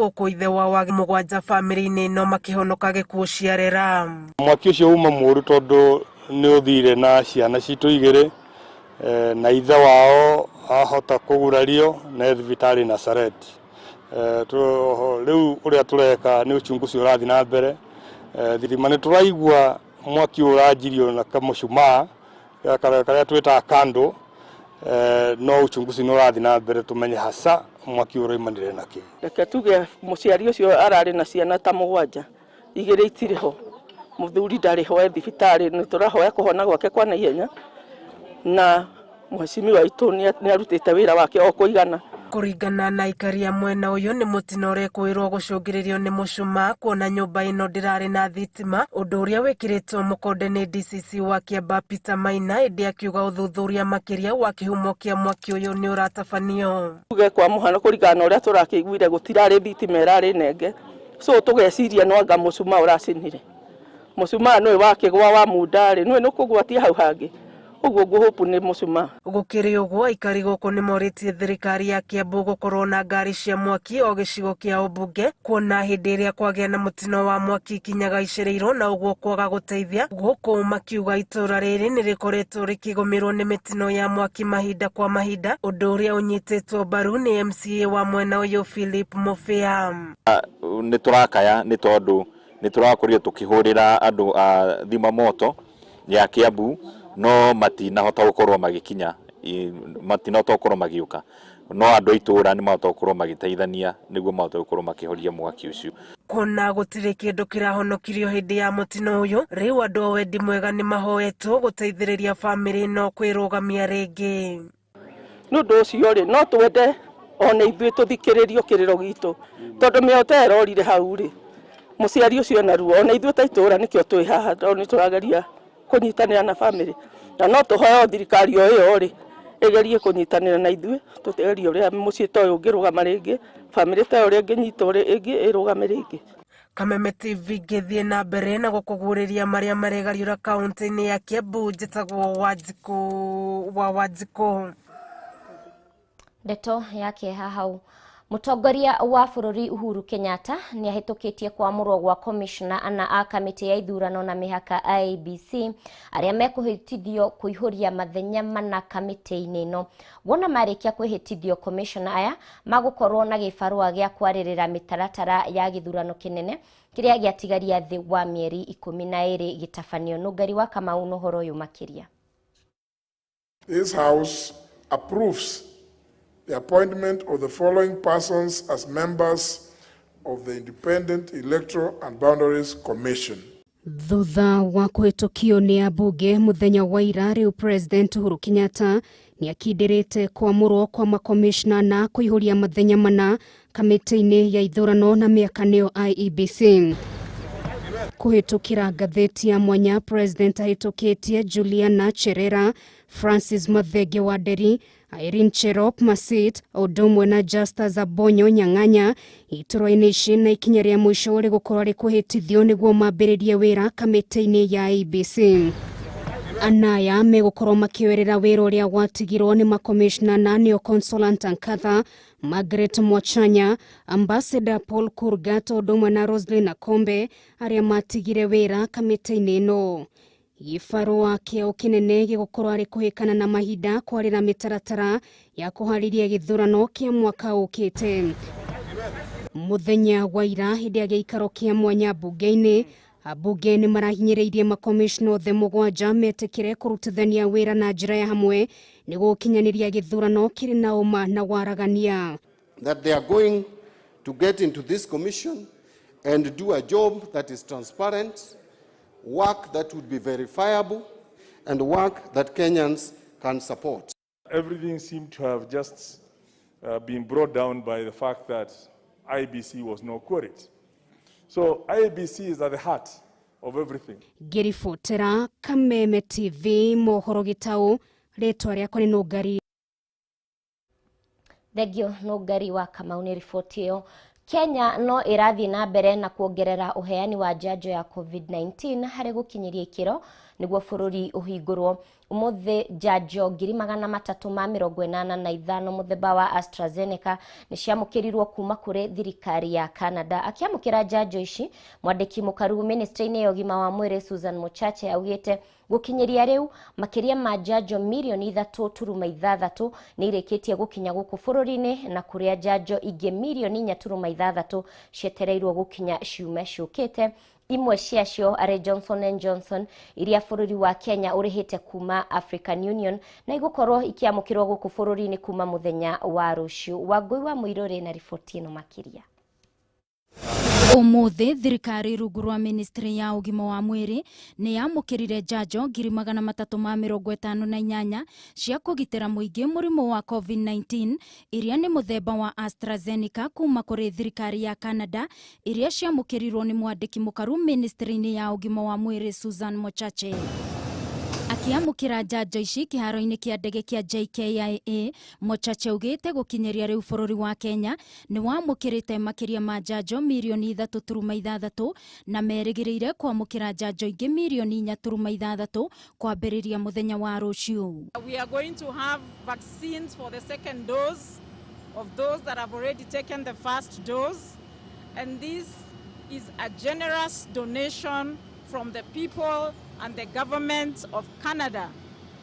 Gũkũ ithe wa wa mũgwanja bamĩrĩ-inĩ ĩno makĩhonoka gĩkuũ ciarera. Mwaki ũcio uma mũru tondũ nĩ ũthire na ciana citũ igĩrĩ, na ithe wao ahota kũgurario na thibitarĩ Nazareth. Rĩu ũrĩa tũreka nĩ uchunguzi ũrathiĩ na mbere. Thithima nĩ tũraigua mwaki ũranjirio na kamũcumaa karĩa twĩtaga kando, no uchunguzi nĩ ũrathiĩ na mbere tũmenye hasa mwaki ũraumanire na kĩ. Reke tuge mũciari ũcio ararĩ na ciana ta mũgwanja, igĩrĩ itirĩ ho, mũthuri ndarĩ ho, e thibitarĩ. Nĩ tũrahoya kũhona gwake kwa naihenya, na mheshimiwa witũ nĩ arutĩte wĩra wake o kũigana. Kũringana na aikari a mwena ũyũ, nĩ mũtino ũrekũĩrwo gũcũngĩrĩrio nĩ mũcumaa, kuona nyũmba ĩno ndĩrarĩ na thitima, ũndũ ũrĩa wĩkĩrĩtwo mũkonde nĩ DCC wa Kiambaa Peter Maina, ĩndĩ akiuga ũthuthuria makĩria wa kĩhumo kĩa mwaki ũyũ nĩ ũratabanio. Tuge kwa mũhano, kũringana na ũrĩa tũrakĩiguire, gũtirarĩ thitima ĩrarĩ nenge, so tũgeciria no anga mũcumaa ũracinire. Mũcumaa nĩwe wakĩgwa wa munda rĩ, nĩwe nĩ ũkũgwatia hau hangĩ, ũguo ngũhũpu nĩ mũcumaa. Gũkĩrĩ ũguo, aikari gũkũ nĩ morĩtie thirikari ya Kiambu gũkorwo na ngari cia mwaki o gĩcigo kĩa ũmbunge, kuona hĩndĩ ĩrĩa kwagĩa na mũtino wa mwaki ikinyaga icereirwo na ũguo kwaga gũteithia. Gũkũ makiuga itũra rĩrĩ nĩ rĩkoretwo rĩkĩgũmĩrwo nĩ mĩtino ya mwaki mahinda kwa mahinda, ũndũ ũrĩa ũnyitĩtwo mbaru nĩ MCA wa mwena ũyũ Philip Mofea. Nĩ tũrakaya nĩ tondũ nĩ tũrakorirwo tũkĩhũrĩra andũ a thima moto ya Kiambu, no matinahota gũkorwo magĩkinya, matinahota gũkorwo magĩũka, no andũ a itũra nĩ mahota gũkorwo magĩteithania nĩguo mahote gũkorwo makĩhoria mwaki ũcio. Kuona gũtirĩ kĩndũ kĩrahonokirio hĩndĩ ya mũtino ũyũ, rĩu andũ a wendi mwega nĩ mahoetwo gũteithĩrĩria bamĩrĩ ĩno kwĩrũgamia rĩngĩ. Nĩ ũndũ ũcio rĩ, no twende ona ithuĩ tũthikĩrĩrio kĩrĩro gitũ, tondũ mĩoyo ta ĩrorire hau rĩ, mũciari ũcio ena ruo. Ona ithuĩ ta itũra nĩkĩo twĩ haha, tondũ nĩ tũrageria kũnyitanĩra na bamĩrĩ, na no tũhoe thirikari o ĩyo rĩ, ĩgerie kũnyitanĩra na ithuĩ, tũgerie ũrĩa mũciĩ ta ũyũ ũngĩrũgama rĩngĩ, bamĩrĩ ta ĩyo ũrĩa ĩngĩnyitwo ĩngĩ ĩrũgame rĩngĩ. Kameme TV ngĩthiĩ na mbere na gũkũguũrĩria marĩa maregariũra kaunti-inĩ ya Kiambu. Njĩtagwo Wanjikũ wa Wanjikũ. Ndeto ya kĩeha hau. Mũtongoria wa bũrũri Uhuru Kenyatta nĩ ahĩtũkĩtie kwamũrwo gwa komishona ana a kamĩtĩ ya ithurano na mĩhaka IEBC, arĩa mekũhĩtithio kũihũria mathenya mana kamĩtĩ-inĩ ĩno. Wona marĩkia kwĩhĩtithio, komishona aya magũkorwo na gĩbarũa gĩa kwarĩrĩra mĩtaratara ya gĩthurano kĩnene kĩrĩa gĩatigaria thĩ wa mĩeri 12 gĩtabanio. Nũngari wa Kamau na ũhoro ũyũ makĩria. This House approves the appointment of the following persons as members of the Independent Electoral and Boundaries Commission. Thutha wa kũhĩtũkio nĩ ambunge mũthenya wa ira, rĩu President Uhuru Kenyatta nĩ akindĩrĩte kwamũrwo kwa makomishna na kũihũria mathenya mana kamĩtĩ-inĩ ya ithurano na mĩaka, nĩyo IEBC. Kũhĩtũkĩra ngathĩti ya mwanya, President ahĩtũkĩtie Juliana Cherera, Francis Mathenge wa Nderi, Irene Cherop Masit, o ũndũ ũmwe na Justus Abonyo Nyang'anya iturwa-inĩ ici, na ikinya rĩa mũico rĩgũkorwo rĩkũhĩtithio nĩguo mambĩrĩrie wĩra kamĩtĩ-inĩ ya IEBC. Anaya megũkorwo makĩoerera wĩra ũrĩa watigirwo nĩ makomishna, na nĩo Consolata Nkatha, Margaret Mwachanya, Ambassador Paul Kurgat, o ũndũ ũmwe na Roslyn Akombe, arĩa matigire wĩra kamĩtĩ-inĩ ĩno. Gĩbarũa kĩao kĩnene gĩgũkorwo arĩ kũhĩkana na mahinda kwarĩra mĩtaratara ya kũharĩria gĩthurano kĩa mwaka ũkĩte. Mũthenya wa ira, hĩndĩ ya gĩikaro kĩa mwanya mbunge-inĩ, ambunge nĩ marahinyĩrĩirie makomishna othe mũgwanja metĩkĩre kũrutithania wĩra na njĩra ya hamwe nĩguo gũkinyanĩria gĩthurano kĩrĩ na ũma na waragania. That they are going to get into this commission and do a job that is transparent, work that would be verifiable, and work that Kenyans can support. Everything seemed to have just been brought down by the fact that IEBC was not quorate. So IEBC is at the heart of everything. Ngĩribotera Kameme TV mohoro gĩtaũ, rĩtwa rĩakwa nĩ Nũngari. Thengio, Nũngari wa Kamau, nĩ riboti ĩyo. Kenya no ĩrathiĩ na mbere na kuongerera ũheani wa njanjo ya COVID-19 harĩ gũkinyĩria ikĩro nĩguo bũrũri ũhingũrwo. Ũmũthĩ njanjo 385,000 mũthemba wa AstraZeneca nĩ ciamũkĩrirwo kuma kũrĩ thirikari ya Canada. Akĩamũkĩra njanjo ici, mwandĩki mũkaru ministry-inĩ ya ũgima wa mwĩrĩ Susan Mochache augĩte gũkinyĩria rĩu makĩria ma njanjo mirioni 3.6 nĩ irĩkĩtie gũkinya gũkũ bũrũri-inĩ, na kũrĩa njanjo ingĩ mirioni 4.6 cietereirwo gũkinya ciumia ciũkĩte. Imwe ciacio arĩ Johnson and Johnson iria bũrũri wa Kenya ũrĩhĩte kuma African Union na igũkorwo ikĩamũkĩrwo gũkũ bũrũri-inĩ kuma mũthenya wa rũciũ. Wangũi wa Mũirũrĩ na riboti ĩno makĩria. Ũmũthĩ thirikari rungu rwa ministry ya ũgima wa mwĩrĩ nĩ yamũkĩrire njanjo 358,000 cia kũgitĩra mũingĩ mũrimũ wa COVID-19 iria nĩ mũthemba wa AstraZeneca kuma kũrĩ thirikari ya Canada, iria ciamũkĩrirwo nĩ mwandĩki mũkaru ministry-inĩ ya ũgima wa mwĩrĩ Susan Mochache. Akĩamũkĩra njanjo ici kĩharo-inĩ kĩa ndege kĩa JKIA, Mochache augĩte gũkinyĩria rĩu bũrũri wa Kenya nĩ wamũkĩrĩte makĩria ma njanjo mirioni 3.6 na merĩgĩrĩire kwamũkĩra njanjo ingĩ mirioni 4.6 kwambĩrĩria mũthenya wa rũciũ. We are going to have vaccines for the second dose of those that have already taken the first dose, and this is a generous donation from the people and the government of Canada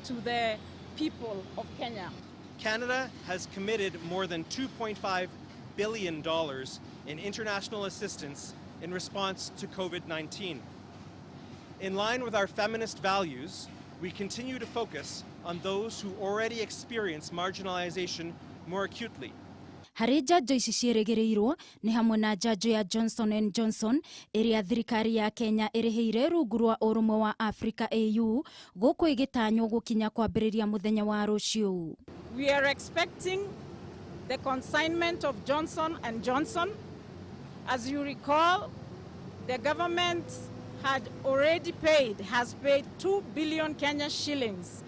to the people of Kenya. Canada has committed more than $2.5 billion in international assistance in response to COVID-19. In line with our feminist values, we continue to focus on those who already experience marginalization more acutely. Harĩ njanjo ici ciĩrĩgĩrĩirwo nĩ hamwe na njanjo ya Johnson and Johnson ĩrĩa thirikari ya Kenya ĩrĩhĩire rungu rwa ũrũmwe wa Africa AU, gũkũ ĩgĩtanywo gũkinya kwambĩrĩria mũthenya wa rũciũ. We are expecting the consignment of Johnson and Johnson. As you recall, the government had already paid, has paid 2 billion Kenya shillings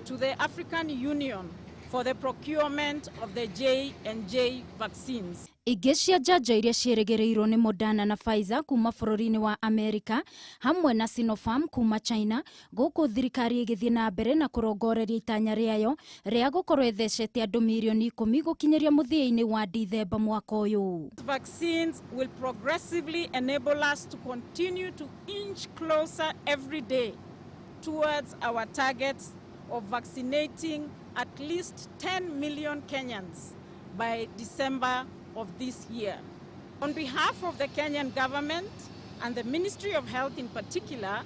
to the African Union for the procurement of the J&J vaccines. Ingĩ cia njanjo iria ciĩrĩgĩrĩirwo nĩ Moderna na Pfizer kuma bũrũri-inĩ wa Amerika hamwe na Sinopharm kuma China, gũkũ thirikari ĩgĩthiĩ na mbere na kũrongoreria itanya rĩayo rĩa gũkorwo ĩthecete andũ mirioni 10 gũkinyĩria mũthia-inĩ wa Dithemba mwaka ũyũ. Vaccines will progressively enable us to continue to inch closer every day towards our targets of vaccinating at least 10 million Kenyans by December of this year. On behalf of the Kenyan government and the Ministry of Health in particular,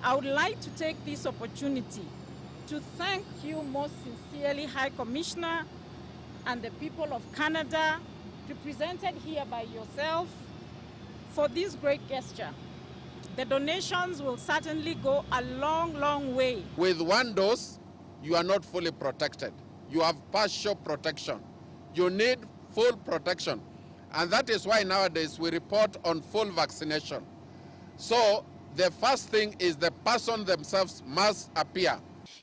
I would like to take this opportunity to thank you most sincerely, High Commissioner, and the people of Canada, represented here by yourself, for this great gesture. The donations will certainly go a long, long way. With one dose, you are not fully protected. You have partial protection. You need full protection. And that is why nowadays we report on full vaccination. So the first thing is the person themselves must appear.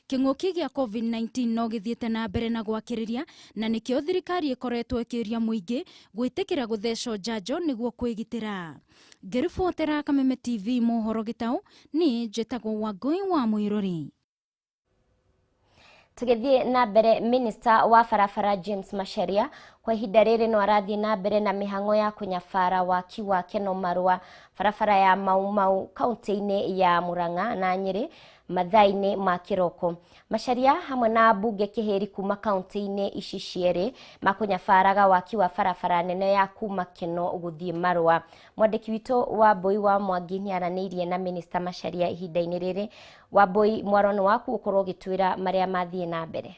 Kĩng'ũki gĩa COVID-19 no gĩthiĩte na mbere na gwakĩrĩria, na nĩkĩo thirikari ĩkoretwo ĩkĩũria mũingĩ gwĩtĩkĩra gũthecwo njanjo nĩguo kwĩgitĩra. Ngĩribotera Kameme TV mohoro gĩtaũ, niĩ njĩtagwo Wangũi wa Mũirũrĩ. Tũgĩthiĩ na mbere, Minister wa barabara James Macharia kwa ihinda rĩrĩ no arathiĩ na mbere na mĩhang'o ya kũnyabara waki wa Keno Marua barabara ya Mau Mau kaunti-inĩ ya Murang'a na Nyĩrĩ mathaa-inĩ ma kĩroko. Macharia hamwe na mbunge Kĩhĩri kuma kaunti-inĩ ici cierĩ makũnyabaraga waki wa barabara nene ya kuma Keno gũthiĩ Marua. Mwandĩki witũ Wambui wa Mwangi nĩaranĩirie na Minister Macharia ihinda-inĩ rĩrĩ. Wambui, mwaro nĩ waku ũkorwo ũgĩtwĩra marĩa mathiĩ na mbere.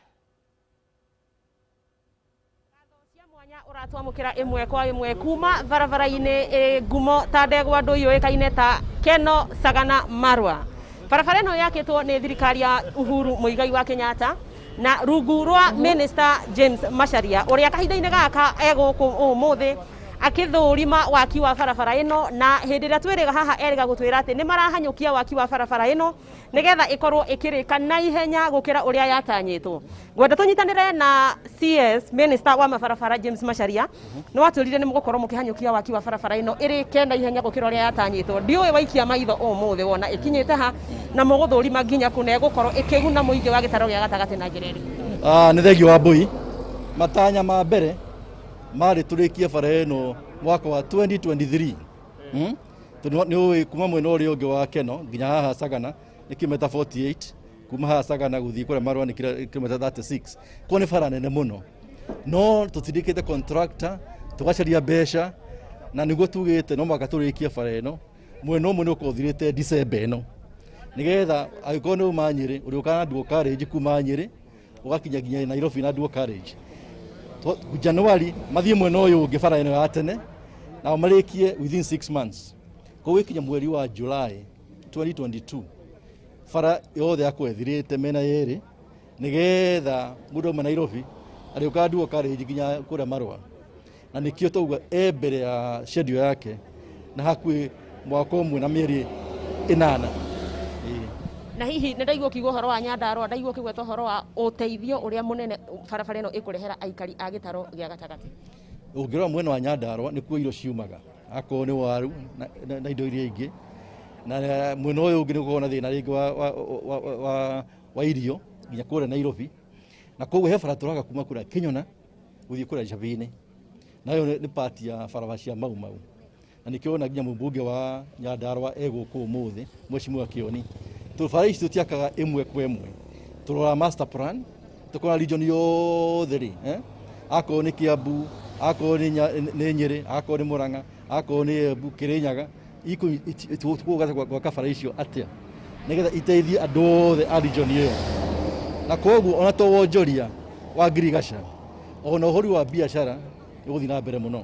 Ũratwamũkĩra ĩmwe kwa ĩmwe kuma barabara-inĩ ngumo ta ndegwa ndũ yũĩkaine ta Keno Sagana Marua. Barabara ĩno yakĩtwo nĩ thirikari ya Uhuru Muigai wa Kenyatta na rungu rwa Minister James Macharia ũrĩa kahinda-inĩ gaka egũkũ ũmũthĩ Akithurima waki wa barabara ĩno na hĩndĩ ĩrĩa twĩrĩga haha erĩga gũtwĩra atĩ nĩ marahanyũkia waki wa barabara ĩno nĩgetha ĩkorwo ĩkĩrĩka na ihenya gũkĩra ũrĩa yatanyĩtwo. Ngwenda tũnyitanĩre na CS Minister wa mabarabara James Macharia nĩ watwĩrire nĩ mũgũkorwo mũkĩhanyũkia waki wa barabara ĩno ĩrĩke na ihenya gũkĩra ũrĩa yatanyĩtwo. Ndiũĩ waikia maitho ũmũthĩ wona ĩkinyĩte ha na mũgũthũrima nginya kũ na ĩgũkorwo ĩkĩguna mũingĩ wa gĩtaro gĩa gatagatĩ na njĩra ĩrĩkũ? Nĩ thengio wa Mbui. Matanya ma mbere marĩ tũrĩkie bara ĩno mwaka wa 2023. Tondũ nĩ ũĩ kuma mwena ũrĩa ũngĩ wa Keno nginya haha Sagana nĩ kilomita 48, kuma haha Sagana gũthiĩ kũrĩa Marũa nĩ kilomita 36. Koguo nĩ bara nene mũno, no tũtindĩkĩte contractor tũgacaria mbeca, na nĩguo tugĩte no mũhaka tũrĩkie bara ĩno. Mwena ũmwe nĩ ũkorwo ũthirĩte December ĩno, nĩgetha angĩkorwo nĩ uma Nyĩrĩ ũrĩũkaga na dual carriage kuma Nyĩrĩ ũgakinya nginya Nairobi na dual carriage. Januari mathiĩ mwena ũyũ ũngĩ bara ĩno ya tene nao marĩkie within 6 months. Koguo ĩkinya mweri wa July 2022 bara yothe yakorwo ĩthirĩte mĩena yerĩ, nĩgetha mũndũ auma Nairobi arĩũkaga dual carriage nginya kũrĩa Marũa. Na nĩkĩo twauga e mbere ya schedule yake na hakuhĩ mwaka ũmwe na mĩeri 8. Na hihi nĩ ndaigua ũkiuga ũhoro wa Nyandarũa, ndaigua ũkĩgweta ũhoro wa ũteithio ũrĩa mũnene barabara ĩno ĩkũrehera aikari a gĩtaro gĩa gatagatĩ. Ũngĩrora mwena wa Nyandarũa nĩkuo irio ciumaga, akorwo nĩ waru na indo iria ingĩ, na mwena ũyũ ũngĩ nĩ gũkoragwo na thĩna rĩngĩ wa irio nginya kũrĩa Nairobi. Na koguo he bara tũraga kuma kũrĩa Kĩnyona gũthiĩ kũrĩa Njabini, nayo nĩ part ya barabara cia Mau Mau. Na nĩkĩo wona nginya mũmbunge wa Nyandarũa e gũkũ ũmũthĩ, Mheshimiwa Kĩoni. Tũbara ici tũtiakaga ĩmwe kwa ĩmwe, tũroraga master plan, tũkona region yothe rĩ, akorwo nĩ Kiambu, akorwo nĩ Nyĩrĩ, akorwo nĩ Murang'a, akorwo nĩ Embu, Kĩrĩnyaga, tũgũka gwaka bara icio atĩa nĩgetha iteithie andũ othe a region ĩyo. Na koguo ona to wonjoria wa ngirigaca ona ũhũri wa biacara nĩ ũgũthiĩ na mbere mũno.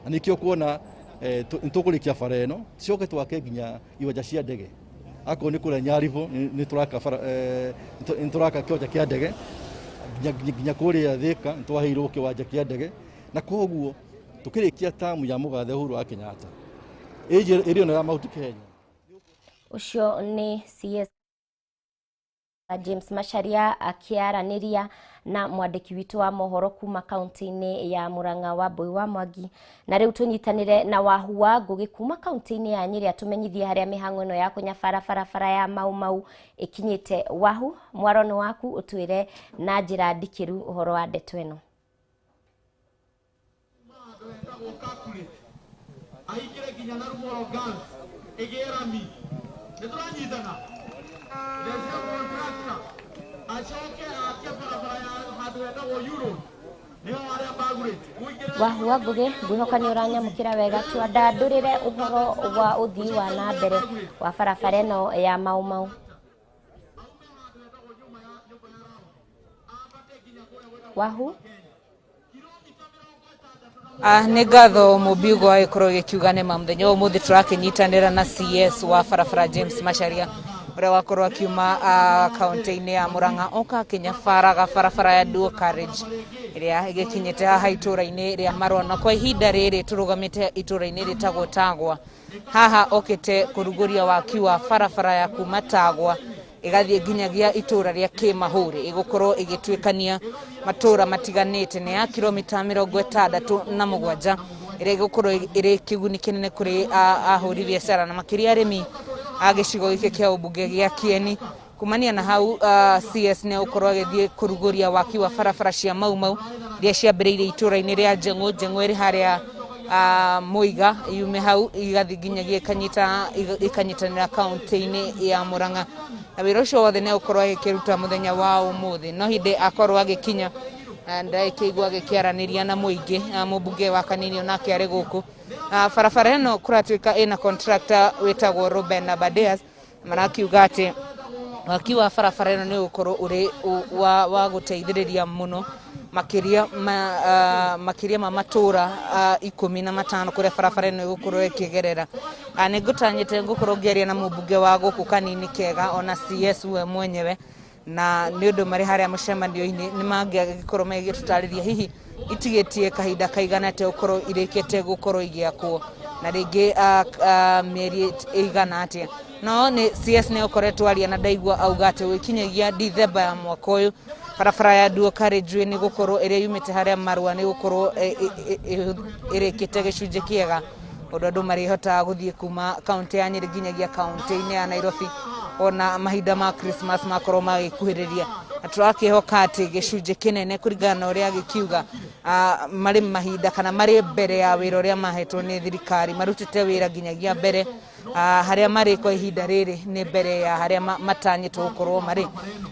Na nĩkĩo kuona nĩ tũkũrĩkia bara ĩno tũcoke twake nginya iwanja cia ndege. Akorwo nĩ kũrĩa Nyaribo nĩ tũraka bara, nĩ tũraka kĩwanja kĩa ndege nginya kũrĩa Thika nĩ twaheirwo kĩwanja kĩa ndege. Na koguo tũkĩrĩkia tamu ya mũgathe Uhuru wa Kenyatta ĩrĩ ĩno ya Mount Kenya. Ũcio nĩ CS James Macharia akĩaranĩria na mwandĩki witũ wa mohoro kuma kaunti-inĩ ya Murang'a wa Mbui wa Mwangi. Na rĩu tũnyitanĩre na Wahua Ngũgĩ kuma kaunti-inĩ ya Nyĩrĩ atũmenyithie harĩa mĩhang'o ĩno ya kũnyabara barabara ya Mau Mau ĩkinyĩte. Wahu, mwaro nĩ waku, ũtwĩre na njĩra ndikĩru ũhoro wa ndeto ĩno. Ahingĩre nginya na Rumoro Girls ĩgĩe rami, nĩ tũranyitana. The contractor acoke ake barabara ya handũ hetagwo Euro, nĩho harĩa Bagurate. Wahua Ngũgĩ, ngwĩhoka nĩ ũranyamũkĩra wega. Twandandũrĩre ũhoro wa ũthii wa na mbere wa barabara ĩno ya Mau Mau. Wahu? Nĩ ngatho mũmbiugo agĩkorwo gĩkiuga nĩ ma mũthenya ũyũ ũmũthĩ tũrakĩnyitanĩra na CS wa barabara James Macharia ũrĩa wakorwo akiuma kaunti-inĩ ya Murang'a oka akĩnyabaraga barabara ya dual carriage ĩrĩa ĩgĩkinyĩte haha itũra-inĩ rĩa Marũa. Na kwa ihinda rĩrĩ tũrũgamĩte itũra-inĩ rĩtagwo Tagwa. Haha okĩte kũrugũria waki wa barabara ya kuma Tagwa ĩgathiĩ nginyagia itũra rĩa Kĩmahũri, ĩgũkorwo ĩgĩtuĩkania matũra matiganĩte. Nĩ ya kilomita 67 ĩrĩa ĩgũkorwo ĩrĩ kĩguni kĩnene kũrĩ ahũri biacara na makĩria arĩmi a gĩcigo gĩkĩ kĩa ũmbunge gĩa Kieni. Kumania na hau, CS nĩ egũkorwo agĩthiĩ kũrugũria waki wa barabara cia Mau Mau iria ciambĩrĩirie itũra-inĩ rĩa Njeng'ũ. Njeng'ũ ĩrĩ harĩa Muiga, yume hau igathiĩ nginyagia ikanyitanĩra kaunti-inĩ ya Murang'a. Na wĩra ũcio wothe nĩ egũkorwo agĩkĩruta mũthenya wa ũmũthĩ. No hĩndĩ akorwo agĩkinya ndakĩigua agĩkĩaranĩria na mũingĩ, mũmbunge wa Kanini onake arĩ gũkũ. Barabara ĩno kũratuĩka ĩna contractor wĩtagwo Ruben Abadeas, marakiuga atĩ waki wa barabara ĩno nĩ ũgũkorwo ũrĩ wa gũteithĩrĩria mũno makĩria ma matũra 15 kũrĩa barabara ĩno ĩgũkorwo ĩkĩgerera. Nĩ ngũtanyĩte ngũkorwo ngĩaria na mũmbunge wa gũkũ Kanini Kega ona CS we mwenyewe, na nĩ ũndũ marĩ harĩa mũcemanio-inĩ nĩ mangĩagĩkorwo magĩtũtarĩria hihi Itigĩtie kahinda kaigana atĩa gũkorwo irĩkĩte gũkorwo igĩakwo na rĩngĩ mĩeri ĩigana atĩa. No nĩ CS nĩ ũkoretwo aria na ndaigua auga atĩ gũgĩkinyagia Dithemba ya mwaka ũyũ barabara ya Dual Carriageway nĩ gũkorwo ĩrĩa yumĩte harĩa Marua nĩ gũkorwo ĩrĩkĩte gĩcunjĩ kĩega ũndũ andũ marĩhotaga gũthiĩ kuma kaunti ya Nyĩrĩ nginyagia kaunti-inĩ ya Nairobi ona mahinda ma Christmas makorwo magĩkuhĩrĩria. Na tũrakĩhoka atĩ gĩcunjĩ kĩnene kũringana na ũrĩa agĩkiuga marĩ mahinda kana marĩ mbere ya wĩra ũrĩa mahetwo nĩ thirikari marutĩte wĩra nginyagia mbere harĩa marĩ kwa ihinda rĩrĩ nĩ mbere ya harĩa matanyĩtwo gũkorwo marĩ.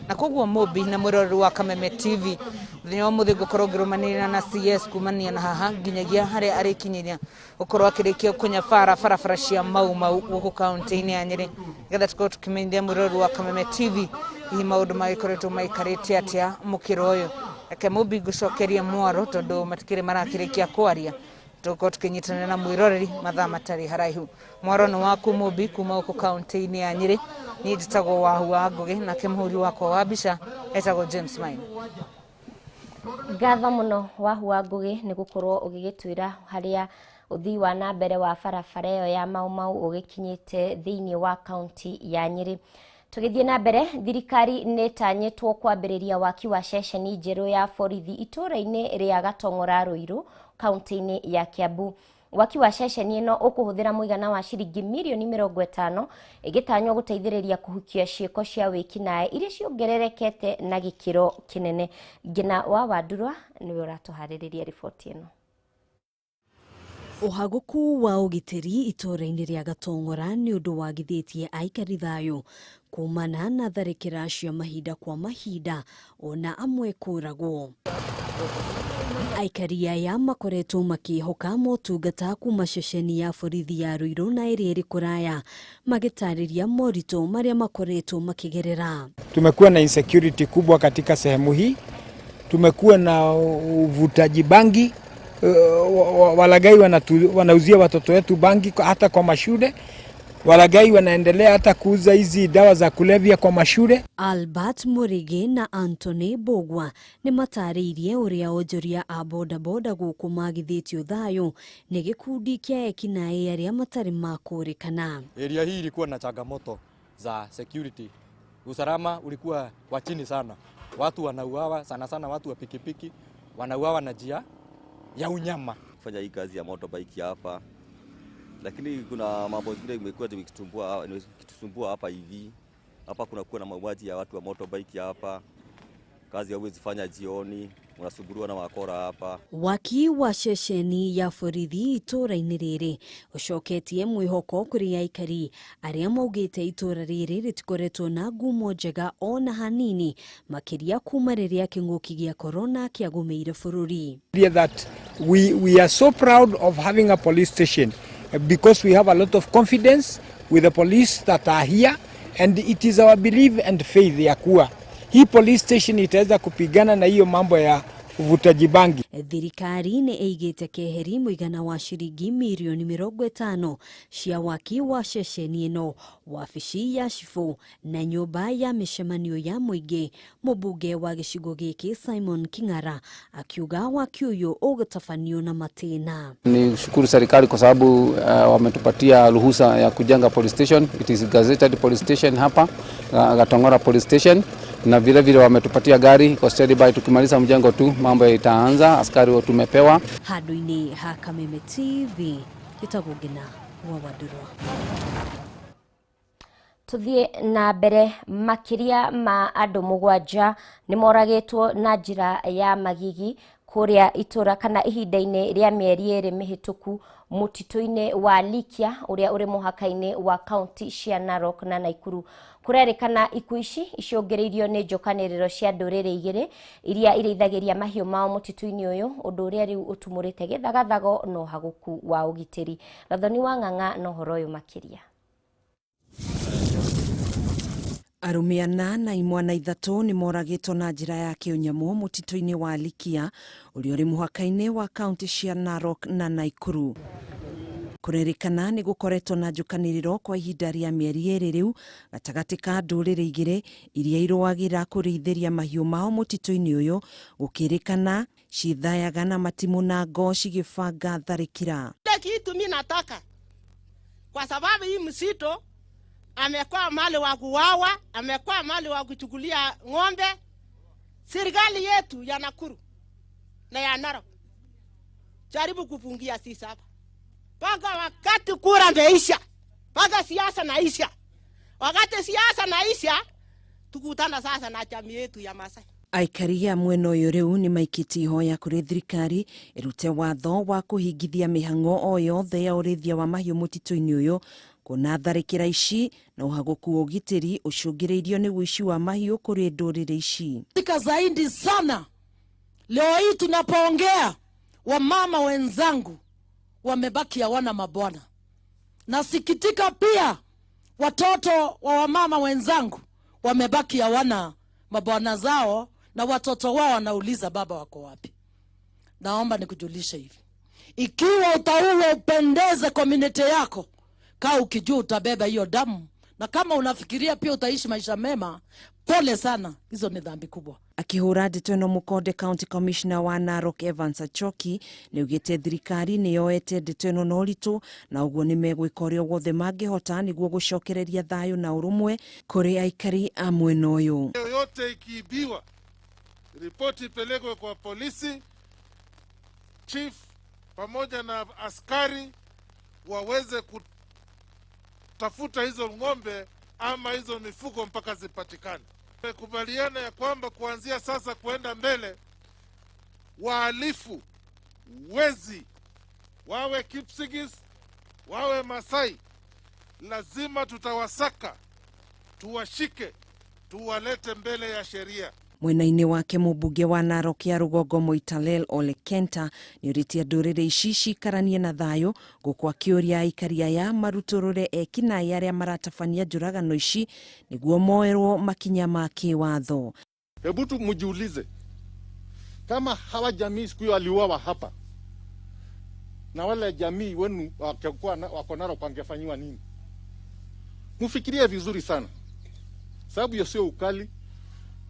Na koguo Mũmbi na mwĩroreri wa Kameme TV mũthenya wa ũmũthĩ ngũkorwo ngĩrũmanĩrĩra na CS kumania na haha nginyagia harĩa arĩkinyĩria gũkorwo akĩrĩkia kũnyabara barabara cia Mau Mau gũkũ kaunti-inĩ ya Nyĩrĩ nĩgetha tũkorwo tũkĩmenyithia mwĩroreri wa Kameme TV hihi maũndũ magĩkoretwo maikarĩte atĩa mũkĩra ũyũ. Reke Mũmbi ngũcokerie mwaro tondũ matikĩrĩ marakĩrĩkia kwaria tũgũkorwo tũkĩnyitanĩra na mwĩroreri mathaa matarĩ haraihu. Mwaro nĩ waku Mũmbi kuma gũkũ kaunti-inĩ ya Nyĩrĩ. Niĩ njĩtagwo Wahu wa Ngũgĩ nake mũhũri wakwa wa mbica etagwo James Maina. Ngatho mũno Wahu wa Ngũgĩ nĩ gũkorwo ũgĩgĩtwĩra harĩa ũthii wa na mbere wa barabara ĩyo ya Mau Mau ũgĩkinyĩte thĩinĩ wa kaunti ya Nyĩrĩ. Tũgĩthiĩ na mbere, thirikari nĩ ĩtanyĩtwo kwambĩrĩria waki wa ceceni njerũ ya borithi itũũra-inĩ rĩa Gatong'ora Ruiru kaunti-inĩ ya Kiambu. Waki wa ceceni ĩno ũkũhũthĩra mũigana wa ciringi mirioni 50 ĩgĩtanywo gũteithĩrĩria kũhukia ciĩko cia wĩkinaĩ iria ciongererekete na gĩkĩro kĩnene. Ngina wa Wandurwa nĩwe ũratũharĩrĩria riboti ĩno. Ũhagũku wa ũgitĩri itũũra-inĩ rĩa Gatong'ora nĩ ũndũ wagithĩtie aikari thayũ kumana na tharĩkĩra cia mahinda kwa mahinda ona amwe kũragwo. Aikari aya makoretwo makĩhoka motungata kuma ceceni ya borithi ya Ruiru na ĩrĩa ĩrĩ kũraya magĩtarĩria moritũ marĩa makoretwo makĩgerera. Tumekuwa na insecurity kubwa katika sehemu hii, tumekuwa na uvutaji bangi, walagai wanauzia watoto wetu bangi hata kwa mashule, walagai wanaendelea hata kuuza hizi dawa za kulevya kwa mashule. Albert Murige na Anthony Bogwa nĩ matarĩirie ũrĩa onjoria a bodaboda gũkũ magithĩtio thayũ nĩ gĩkundi kĩa ekinaĩ arĩa matarĩ makũrĩkana. Area hii ilikuwa na changamoto za security. Usalama ulikuwa wa chini sana. Watu wanauawa sana sana, watu wa pikipiki wanauawa na njia ya unyama. Kufanya hii kazi ya motorbike hapa, lakini kuna mambo zingine imekuwa ikitusumbua hapa hivi. Hapa kuna kuwa na mauaji ya watu wa motorbike hapa. Kazi hauwezi fanya jioni, unasumbuliwa na wakora hapa. Waki wa ceceni ya borithi itũũra-inĩ rĩrĩ ũcoketie mwĩhoko kũrĩ aikari arĩa maugĩte itũũra rĩrĩ rĩtikoretwo na ngumo njega ona hanini makĩria kuma rĩrĩa kĩng'ũki gĩa korona kĩagũmĩire bũrũri. That we are so proud of having a police station because we have a lot of confidence with the police that are here, and it is our belief and faith ya kuwa hii police station itaweza kupigana na hiyo mambo ya uvutaji bangi. Thirikari nĩ ĩigĩte keheri mũigana wa ciringi mirioni 50 cia waki wa ceceni ĩno, wabici ya cibũ na nyũmba ya mĩcemanio ya mũingĩ. Mũmbunge wa gĩcigo gĩkĩ Simon King'ara akiuga waki ũyũ ũgũtabanio na matĩna. Ni shukuru serikali kwa sababu wametupatia ruhusa ya kujenga police station. It is gazetted police station hapa Gatong'ora police station, na vile vile wametupatia gari kwa standby. Tukimaliza mjengo tu mambo itaanza, askari wote tumepewa. Handũ-inĩ ha Kameme TV ĩtagwo Ngina wa Wandurwa. Tuthie na mbere, makĩria ma andũ 7 nĩ moragĩtwo na njĩra ya magigi kũrĩa itũra kana ihinda-inĩ rĩa mĩeri 2 mĩhĩtũku mũtitũ-inĩ wa Likia ũrĩa ũrĩ mũhaka-inĩ wa kaunti cia Narok na Nakuru. Kũrerĩkana ikuũ ici icũngĩrĩirio nĩ njũkanĩrĩro cia ndũrĩrĩ 2 iria irĩithagĩria mahiũ mao mũtitũ-inĩ ũyũ, ũndũ ũrĩa rĩu ũtumũrĩte gĩthagathago na ũhagũku wa ũgitĩri. Gathoni wa Ng'ang'a na ũhoro ũyũ makĩria. Arũme 4 na imwana 3 nĩ moragĩtwo na njĩra ya kĩũnyamũ mũtitũ-inĩ wa Likia ũrĩa ũrĩ mũhaka-inĩ wa kaunti cia Narok na Nakuru. Kũrerĩkana nĩ gũkoretwo na njũkanĩrĩro kwa ihinda rĩa mĩeri 2 rĩu gatagatĩ ka ndũrĩrĩ igĩrĩ iria irũagĩra kũrĩithĩria mahiũ mao mũtitũ-inĩ ũyũ, gũkĩrĩkana cithayaga na matimũ na ngo cigĩbanga tharĩkĩra. Ile kitu mimi nataka, kwa sababu hii msitu amekuwa mahali wa kuwawa, amekuwa mahali wa kuchukulia ng'ombe. Serikali yetu ya Nakuru na ya Narok jaribu kufungia sisi hapa mpaka wakati kura imeisha, mpaka siasa naisha. Wakati siasa naisha, tukutana sasa na jamii yetu ya Masai. Aikari a mwena ũyũ rĩu nĩ maikĩtie ihoya kũrĩ thirikari ĩrute watho wa kũhingithia mĩhang'o o yothe ya ũrĩithia wa mahiũ mũtitũ-inĩ ũyũ, kuona tharĩkĩra ici na ũhagũku wa ũgitĩri ũcũngĩrĩirio nĩ ũici wa mahiũ kũrĩ ndũrĩrĩ ici. Tika zaidi sana leo hii tunapoongea, wamama wenzangu wamebaki hawana mabwana. Nasikitika pia watoto wa wamama wenzangu wamebaki hawana mabwana zao, na watoto wao wanauliza baba wako wapi. Naomba nikujulishe hivi, ikiwa utaua upendeze community yako, kaa ukijua utabeba hiyo damu, na kama unafikiria pia utaishi maisha mema, pole sana, hizo ni dhambi kubwa. Akihura ndeto ĩno Mukonde County Commissioner wa Narok Evans Achoki nĩaugĩte thirikari nĩyoete ndeto ĩno na ũritũ, na ũguo nĩmegwĩka ũrĩa wothe mangĩhota nĩguo gũcokereria thayũ na ũrũmwe kũrĩ aikari a mwena ũyũ. Yoyote ikiibiwa, ripoti ipelekwe kwa polisi, chief pamoja na askari waweze kutafuta hizo ng'ombe ama hizo mifugo mpaka zipatikane. Tumekubaliana ya kwamba kuanzia sasa kuenda mbele, wahalifu, wezi, wawe Kipsigis, wawe Masai, lazima tutawasaka, tuwashike, tuwalete mbele ya sheria. Mwena-inĩ wake mũmbunge wa Narok ya rũgongo Moitalel Ole Kenta nĩorĩtie ndũrĩrĩ ici cikaranie na thayũ, gũkũ akĩũria aikari aya marutũrũre ekinaĩ arĩa maratabania njũragano ici nĩguo moerwo makinya ma kĩwatho. Hebu tu mjiulize, kama hawa jamii siku hiyo waliuawa hapa na wale jamii wenu wako Narok wangefanyiwa nini? Mfikirie vizuri sana, sababu hiyo sio ukali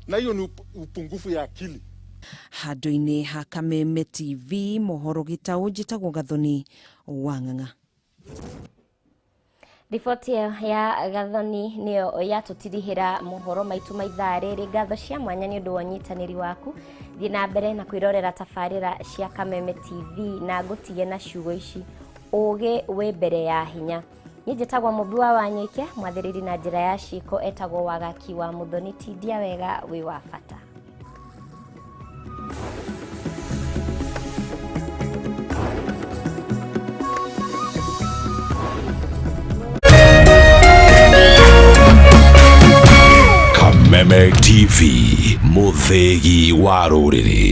na hiyo ni upungufu ya akili. Handũ-inĩ ha Kameme TV, mohoro gĩtaũ, njĩtagwo Gathoni Wang'ang'a. Riboti ya Gathoni nĩyo yatũtirihĩra mohoro maitũ ma ithaa rĩrĩ. Ngatho cia mwanya nĩ ũndũ wa ũnyitanĩri waku. Thiĩ na mbere na kwĩrorera tabarĩra cia Kameme TV na ngũtige na ciugo ici, ũgĩ wĩ mbere ya hinya. Niĩ njĩtagwo Mũmbi wa Wanyike, mwathĩrĩri na njĩra ya ciĩko etagwo Wagaki wa Mũthoni. Tindia wega wĩ wa bata. Kameme TV, mũthĩgi wa rũrĩrĩ.